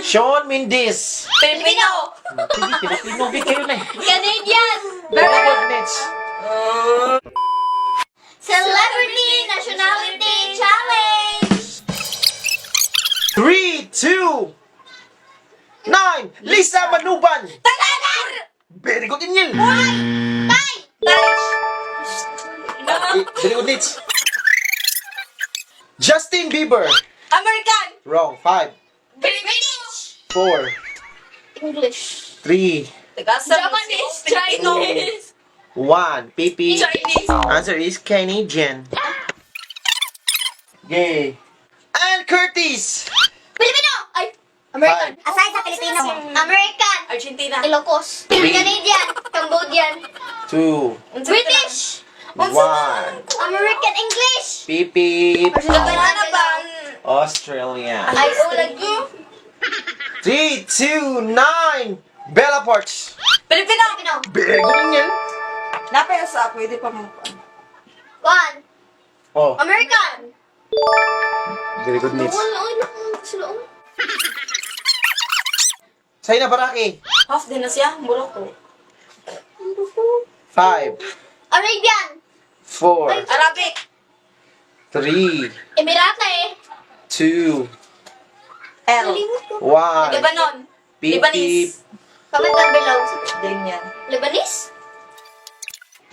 Shawn Mendes. Filipino. Sige, Filipino. Big kayo na eh. Canadian. Very good, Mitch. Celebrity Nationality Challenge. 3, 2, 9. Lisa Manuban. Tagalog. Very good, Inyil. Thai. Very good, Mitch. Justin Bieber. American. Wrong. 5, British. 4, English. 3, Japanese. Chinese. 1. PP. Chinese. Answer is Canadian. Gay. And Curtis. Filipino. Ay. American. Aside sa Pilipino. American. Argentina. Ilocos. Three. Canadian. Cambodian. 2, British. 1. American English. PP. Banana ba? Australian. Ay, oh, lagi. 3, 2, 9. Bella Porch. Filipino. Filipino. Very good, Inyil. Napay sa pwede pa mo. One. Oh, American. very good, Mitch. Wala, ay, naku, sila, oh. Saina Baraki. Half din na siya, Morocco. 5, Arabian. 4, Arabic. 3, Emirate. 2, L. 1. Lebanon. Beep, Lebanese. Comment down below. Din yan. Lebanese?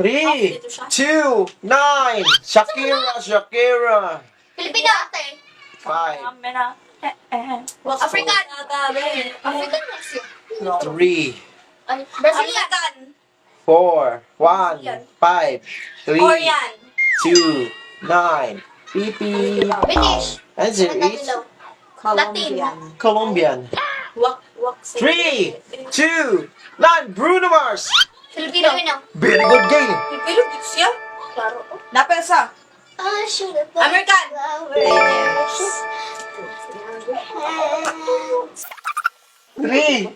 3, 2, 9. Shakira, Shakira. Filipino. 5, African. African na siya. 3, Ay, Brazilian. American. 4, 1, 5, 3, Korean. 2, 9. Beep, beep. British. Answer Comment down is below. Latin. Colombian. Wak, wak. 3, 2, 9. Bruno Mars. Filipino. Filipino. Very good game. Filipino dito siya. Klaro. Napay sa. I should have American. Flowers. 3,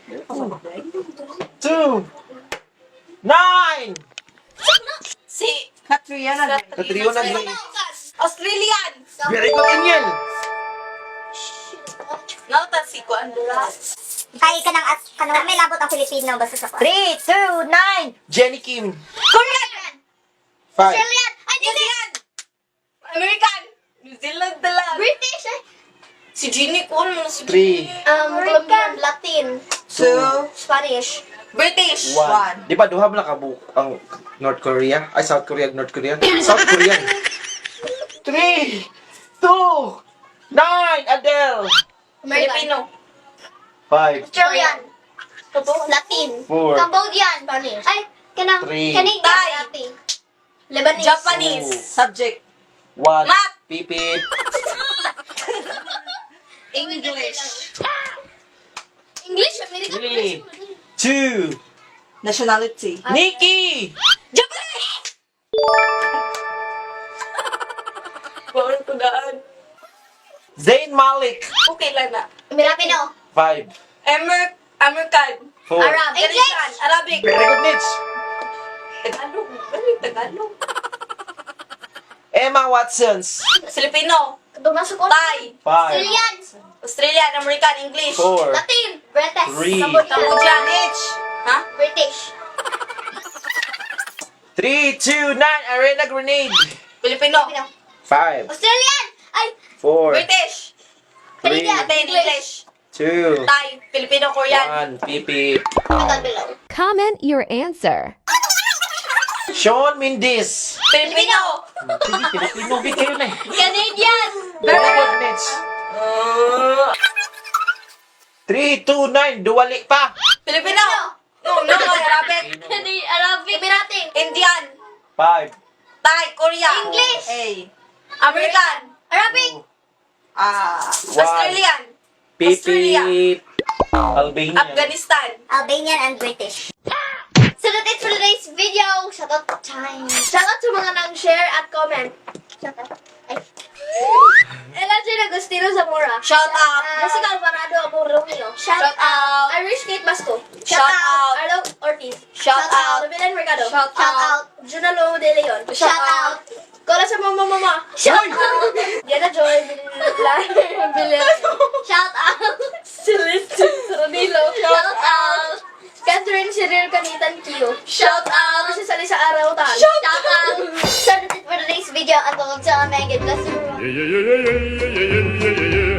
2, 9. Si Katriana. Catriona Gray. Australian. Very good, Inyel. Nauta si Kuan Dura. Kay kanang as kanang may labot ang Pilipino basta sa 3 2 9. Jenny Kim. Korean. 5, Australian. Ay, New Zealand. American. New Zealand dala. British. Ay. Si Ginny Kuan mo si 3, Ginny. Colombian. Latin. 2, Spanish. British. 1. Di ba duha man nakabuok ang North Korea? Ay, South Korea, North Korea. South Korean. 3, 2, 9. Adele. American. Filipino. 5, Australian. Latin. 4, Cambodian. Spanish. Ay, kanang Three. Canadian. Thai. Latin. Lebanese. Japanese. Two. Subject. 1. Math. Beep, beep. English. English, American. 3, 2, Nationality. Nikki! Japanese! Bawal ko daan. Zayn Malik. Okay lang na. Filipino. 5, American. 4. Arab. American. English. Arabic. Very good, Mitch. Tagalog. Ano yung Tagalog? Emma Watsons. Filipino. Dumasok ko. Thai. 5, Australian. Australian. American. English. 4, Latin. British. Three. Cambodian. Cambodian. Ha? British. 3, 2, 9. Arena Grenade. Filipino. Filipino. 5, Australian. Ay, 4, British. 3, Canadian. Latin. English. 2, Thai. Filipino. Korean. 1. Beep, beep. Comment down below. Comment your answer. Shawn Mendes. Filipino. Sige, Filipino. Big kayo na eh. Canadian. Very good, Mitch. 3, 2, 9. Dua Lipa. Filipino. No, Arabic. Canadian. Arabic. Emirati. Indian. 5, Thai. Korea. English. A. American. Arabic. 1. Australian. Beep, Australia. beep. Albanian. Afghanistan. Albanian and British. So that's it for today's video. Shout out time. Shout out sa mga nang share at comment. Shout out. Ay. Ella Jane Agustino Zamora. Shout out. Jessica Alvarado Amor Romeo. Shout, Shout out. Irish Kate Basco. Shout out. Arlo Ortiz. Shout out. Novelan Mercado. Shout out. Junalo De Leon. Shout out. Kola sa mama mama. Shout out. Diana Joy Villar. Villar. Shout out. Celeste Saranilo. Shout out! Catherine Cheryl Canitan Kio. Shout out! Sa Salisa Araw Tal. Shout out! So that's it for today's video. Until next time, God bless everyone. Yeah.